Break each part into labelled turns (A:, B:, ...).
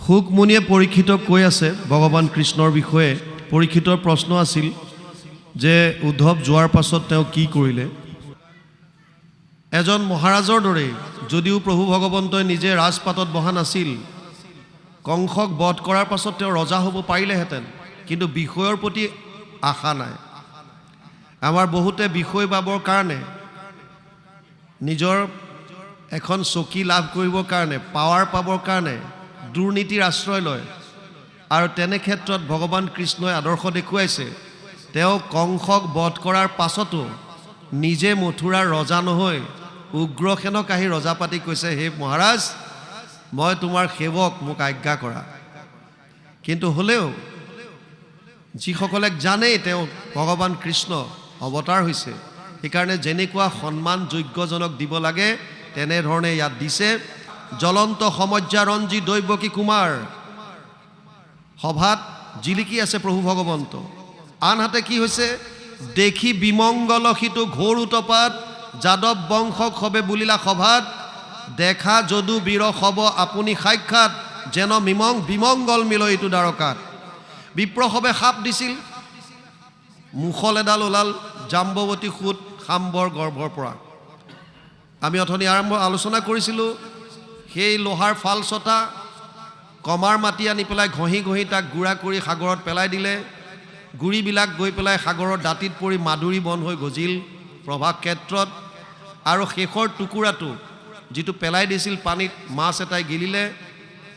A: শুকমুনিয়ে পৰীক্ষিতক কৈ আছে ভগৱান কৃষ্ণৰ বিষয়ে। পৰীক্ষিতৰ প্ৰশ্ন আছিল যে উদ্ধৱ যোৱাৰ পাছত তেওঁ কি কৰিলে। এজন মহাৰাজৰ দৰেই যদিও প্ৰভু ভগৱন্তই নিজে ৰাজপাটত বহা নাছিল, কংসক বধ কৰাৰ পাছত তেওঁ ৰজা হ'ব পাৰিলেহেঁতেন, কিন্তু বিষয়ৰ প্ৰতি আশা নাই। আমাৰ বহুতে বিষয় পাবৰ কাৰণে, নিজৰ এখন চকী লাভ কৰিবৰ কাৰণে, পাৱাৰ পাবৰ কাৰণে দুৰ্নীতিৰ আশ্ৰয় লয়। আৰু তেনে ক্ষেত্ৰত ভগৱান কৃষ্ণই আদৰ্শ দেখুৱাইছে। তেওঁ কংসক বধ কৰাৰ পাছতো নিজে মথুৰাৰ ৰজা নহৈ উগ্ৰসেনক আহি ৰজা পাতি কৈছে, হে মহাৰাজ, মই তোমাৰ সেৱক, মোক আজ্ঞা কৰা। কিন্তু হ'লেও যিসকলে জানেই তেওঁ ভগৱান কৃষ্ণ অৱতাৰ হৈছে, সেইকাৰণে যেনেকুৱা সন্মান যোগ্যজনক দিব লাগে তেনেধৰণে ইয়াত দিছে। জ্বলন্ত সমজ্যা ৰঞ্জী দৈৱকী কুমাৰ, সভাত জিলিকি আছে প্ৰভু ভগৱন্ত। আনহাতে কি হৈছে, দেখি বিমংগল সিটো ঘোৰ উতপাত, যাদৱ বংশক সবে বুলিলা সভাত, দেখা যদু বীৰ সব আপুনি সাক্ষাৎ, যেন মিমং বিমংগল মিল ইটো দ্বাৰকাত। বিপ্ৰসবে সাপ দিছিল, মুখল এডাল ওলাল জাম্বৱতী সুত সাম্বৰ গৰ্ভৰ পৰা। আমি অথনি আৰম্ভ আলোচনা কৰিছিলোঁ, সেই লোহাৰ ফাল চটা কমাৰ মাটি আনি পেলাই ঘঁহি ঘঁহি তাক গুড়া কৰি সাগৰত পেলাই দিলে। গুড়িবিলাক গৈ পেলাই সাগৰৰ দাঁতিত পৰি মাধুৰী বন হৈ গজিল প্ৰভাস ক্ষেত্ৰত। আৰু শেষৰ টুকুৰাটো যিটো পেলাই দিছিল পানীত, মাছ এটাই গিলিলে।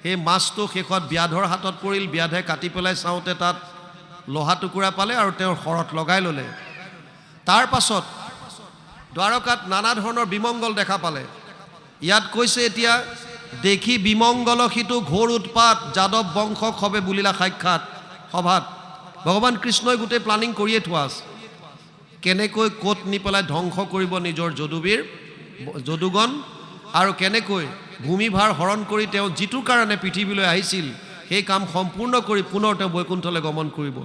A: সেই মাছটো শেষত ব্যাধৰ হাতত পৰিল। ব্যাধে কাটি পেলাই চাওঁতে তাত লোহা টুকুৰা পালে আৰু তেওঁৰ শৰত লগাই ল'লে। তাৰ পাছত দ্বাৰকাত নানা ধৰণৰ বিমংগল দেখা পালে। ইয়াত কৈছে এতিয়া, দেখি বিমংগল সিটো ঘোৰ উৎপাত, যাদৱ বংশক সবে বুলিলা সাক্ষাৎ। সভাত ভগৱান কৃষ্ণই গোটেই প্লানিং কৰিয়ে থোৱা আছে, কেনেকৈ ক'ত নি পেলাই ধ্বংস কৰিব নিজৰ যদুবীৰ যদুগণ, আৰু কেনেকৈ ভূমিভাৰ হৰণ কৰি তেওঁ যিটো কাৰণে পৃথিৱীলৈ আহিছিল সেই কাম সম্পূৰ্ণ কৰি পুনৰ তেওঁ বৈকুণ্ঠলৈ গমন কৰিব।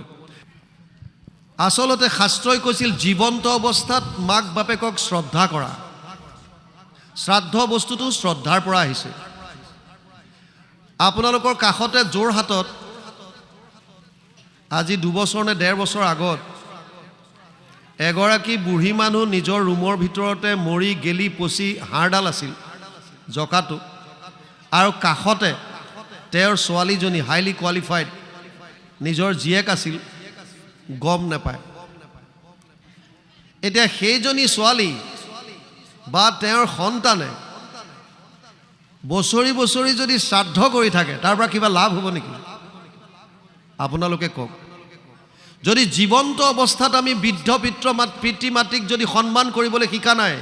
A: আচলতে শাস্ত্ৰই কৈছিল জীৱন্ত অৱস্থাত মাক বাপেকক শ্ৰদ্ধা কৰা। শ্ৰাদ্ধ বস্তুটো শ্ৰদ্ধাৰ পৰা আহিছে। আপোনালোকৰ কাষতে যোৰহাটত আজি দুবছৰ নে ডেৰ বছৰ আগত এগৰাকী বুঢ়ী মানুহ নিজৰ ৰুমৰ ভিতৰতে মৰি গেলি পচি হাড়ডাল আছিল জকাটো, আৰু কাষতে তেওঁৰ ছোৱালীজনী হাইলি কোৱালিফাইড নিজৰ জীয়েক আছিল, গম নাপায়। এতিয়া সেইজনী ছোৱালী বা তেওঁৰ সন্তানে বছৰি বছৰি যদি শ্ৰাদ্ধ কৰি থাকে, তাৰ পৰা কিবা লাভ হ'ব নেকি? আপোনালোকে কওক। যদি জীৱন্ত অৱস্থাত আমি বৃদ্ধ পিতৃ মাতৃক যদি সন্মান কৰিবলৈ শিকা নাই,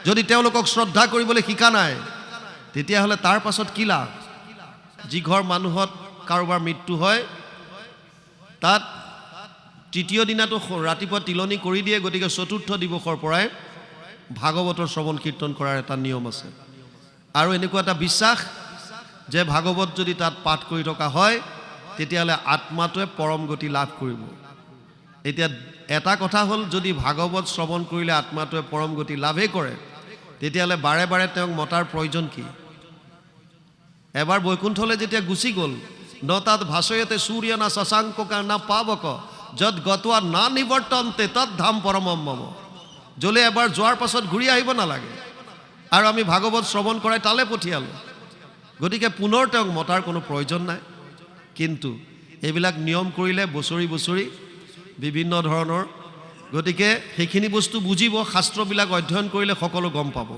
A: যদি তেওঁলোকক শ্ৰদ্ধা কৰিবলৈ শিকা নাই, তেতিয়াহ'লে তাৰ পাছত কি লাভ? যি ঘৰ মানুহত কাৰোবাৰ মৃত্যু হয়, তাত তৃতীয় দিনাটো ৰাতিপুৱা তিলনি কৰি দিয়ে, গতিকে চতুৰ্থ দিৱসৰ পৰাই ভাগৱতৰ শ্ৰৱণ কীৰ্তন কৰাৰ এটা নিয়ম আছে। আৰু এনেকুৱা এটা বিশ্বাস যে ভাগৱত যদি তাত পাঠ কৰি থকা হয়, তেতিয়াহ'লে আত্মাটোৱে পৰম গতি লাভ কৰিব। এতিয়া এটা কথা হ'ল, যদি ভাগৱত শ্ৰৱণ কৰিলে আত্মাটোৱে পৰম গতি লাভেই কৰে, তেতিয়াহ'লে বাৰে বাৰে তেওঁক মতাৰ প্ৰয়োজন কি? এবাৰ বৈকুণ্ঠলৈ যেতিয়া গুচি গ'ল, ন তাত ভাষয়তে সূৰ্য না শশাংক না পাৱক, য'ত গতোৱা না নিৱৰ্তন্তে তৎ ধাম পৰমম মম। য'লে এবাৰ যোৱাৰ পাছত ঘূৰি আহিব নালাগে। আৰু আমি ভাগৱত শ্ৰৱণ কৰাই তালৈ পঠিয়ালোঁ, গতিকে পুনৰ তেওঁক মতাৰ কোনো প্ৰয়োজন নাই। কিন্তু এইবিলাক নিয়ম কৰিলে বছৰি বছৰি বিভিন্ন ধৰণৰ, গতিকে সেইখিনি বস্তু বুজিব, শাস্ত্ৰবিলাক অধ্যয়ন কৰিলে সকলো গম পাব।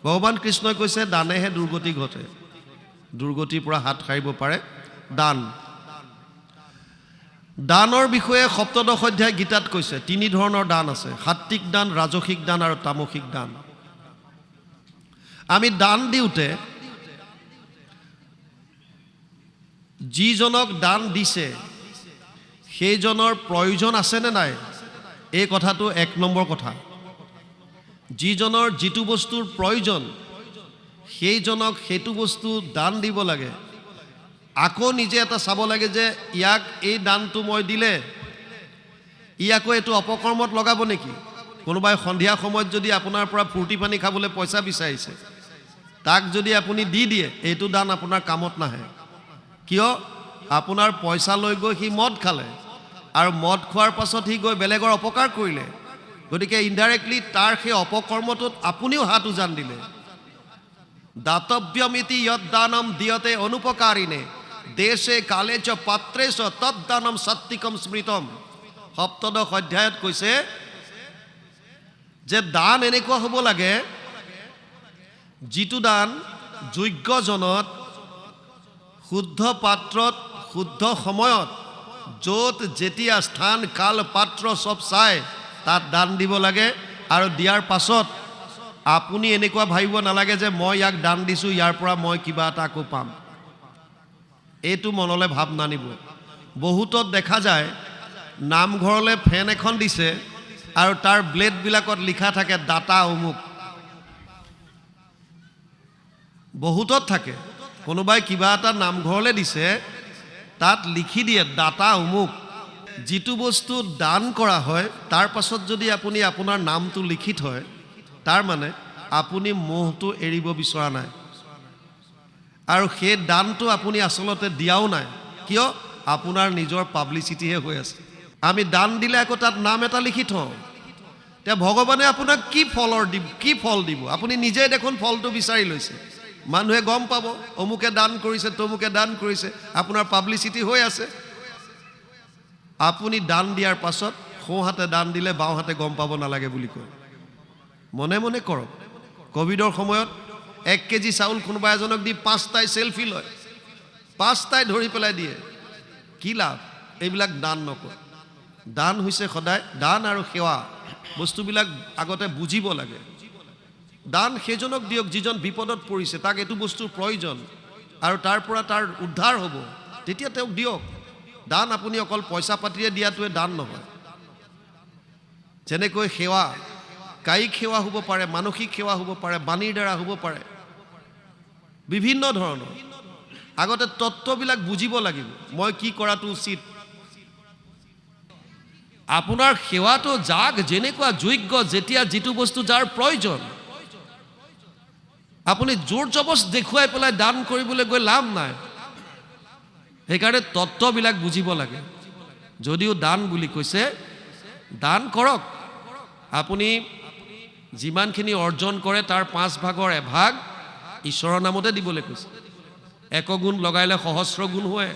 A: ভগৱান কৃষ্ণই কৈছে দানেহে দুৰ্গতি ঘটে, দুৰ্গতিৰ পৰা হাত সাৰিব পাৰে দান। দানৰ বিষয়ে সপ্তদশ অধ্যায় গীতাত কৈছে তিনি ধৰণৰ দান আছে, সাত্বিক দান, ৰাজসিক দান আৰু তামসিক দান। আমি দান দিওঁতে যিজনক দান দিছে সেইজনৰ প্ৰয়োজন আছেনে নাই, এই কথাটো এক নম্বৰ কথা। যিজনৰ যিটো বস্তুৰ প্ৰয়োজন সেইজনক সেইটো বস্তু দান দিব লাগে। আকৌ নিজে এটা চাব লাগে যে ইয়াক এই দানটো মই দিলে ই আকৌ এইটো অপকৰ্মত লগাব নেকি। কোনোবাই সন্ধিয়া সময়ত যদি আপোনাৰ পৰা ফূৰ্তি পানী খাবলৈ পইচা বিচাৰিছে, তাক যদি আপুনি দি দিয়ে, এইটো দান আপোনাৰ কামত নাহে। কিয়? আপোনাৰ পইচা লৈ গৈ সি মদ খালে, আৰু মদ খোৱাৰ পাছত সি গৈ বেলেগৰ অপকাৰ কৰিলে। গতিকে ইনডাইৰেক্টলি তাৰ সেই অপকৰ্মটোত আপুনিও হাত উজান দিলে। দাতব্যমিতি য়দ দানম দিয়তে অনুপকাৰিণে দেশে কালে চ পাত্ৰে চ তদ্দানম সাত্বিকম স্মৃতম। সপ্তদশ অধ্যায়ত কৈছে যে দান এনেকুৱা হ'ব লাগে যিটো দান যোগ্যজনত শুদ্ধ পাত্ৰত শুদ্ধ সময়ত য'ত যেতিয়া স্থান কাল পাত্ৰ চব চাই তাত দান দিব লাগে। আৰু দিয়াৰ পাছত আপুনি এনেকুৱা ভাবিব নালাগে যে মই ইয়াক দান দিছোঁ, ইয়াৰ পৰা মই কিবা এটা আকৌ পাম। এইটো মনলৈ ভাৱ নানিব। বহুতত দেখা যায় নামঘৰলৈ ফেন এখন দিছে আৰু তাৰ ব্লেডবিলাকত লিখা থাকে দাতা অমুক। বহুতত থাকে, কোনোবাই কিবা এটা নামঘৰলৈ দিছে তাত লিখি দিয়ে দাতা অমুক। যিটো বস্তু দান কৰা হয় তাৰ পাছত যদি আপুনি আপোনাৰ নামটো লিখি থয়, তাৰ মানে আপুনি মোহটো এৰিব বিচৰা নাই, আৰু সেই দানটো আপুনি আচলতে দিয়াও নাই। কিয়? আপোনাৰ নিজৰ পাব্লিচিটিহে হৈ আছে। আমি দান দিলে আকৌ তাত নাম এটা লিখি থওঁ। এতিয়া ভগৱানে আপোনাক কি ফল দিব? আপুনি নিজেই দেখোন ফলটো বিচাৰি লৈছে। মানুহে গম পাব অমুকে দান কৰিছে, তমুকে দান কৰিছে, আপোনাৰ পাব্লিচিটি হৈ আছে। আপুনি দান দিয়াৰ পাছত সোঁহাতে দান দিলে বাওঁহাতে গম পাব নালাগে বুলি কয়। মনে মনে কৰক। ক'ভিডৰ সময়ত 1 কেজি চাউল কোনোবা এজনক দি 5টাই চেলফি লয়, 5টাই ধৰি পেলাই দিয়ে। কি লাভ? এইবিলাক দান নকয়। দান হৈছে সদায় দান আৰু সেৱা, বস্তুবিলাক আগতে বুজিব লাগে। দান সেইজনক দিয়ক যিজন বিপদত পৰিছে, তাক এইটো বস্তুৰ প্ৰয়োজন আৰু তাৰ পৰা তাৰ উদ্ধাৰ হ'ব, তেতিয়া তেওঁক দিয়ক। দান আপুনি অকল পইচা পাতিৰে দিয়াটোৱে দান নহয়। যেনেকৈ সেৱা, কায়িক সেৱা হ'ব পাৰে, মানসিক সেৱা হ'ব পাৰে, বাণীৰ দ্বাৰা হ'ব পাৰে, বিভিন্ন ধৰণৰ। আগতে তত্ত্ববিলাক বুজিব লাগিব, মই কি কৰাটো উচিত। আপোনাৰ সেৱাটো যাক যেনেকুৱা যোগ্য, যেতিয়া যিটো বস্তু যাৰ প্ৰয়োজন, আপুনি জোৰ জবজ দেখুৱাই পেলাই দান কৰিবলৈ গৈ লাভ নাই। সেইকাৰণে তত্ত্ববিলাক বুজিব লাগে। যদিও দান বুলি কৈছে, দান কৰক। আপুনি যিমানখিনি অৰ্জন কৰে তাৰ 5 ভাগৰ 1 ভাগ ঈশ্বৰৰ নামতে দিবলৈ কৈছে। 1 গুণ লগাইলে সহস্ৰ গুণ হয়।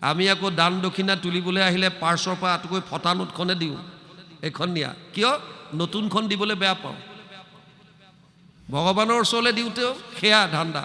A: আমি আকৌ দান দক্ষিণা তুলিবলৈ আহিলে পাৰ্চৰ পৰা আটোকৈ ফটা নোটখনে দিওঁ, এইখন নিয়া। কিয়? নতুনখন দিবলৈ বেয়া পাওঁ। ভগৱানৰ ওচৰলৈ দিওঁতেও সেয়া ধান্দা।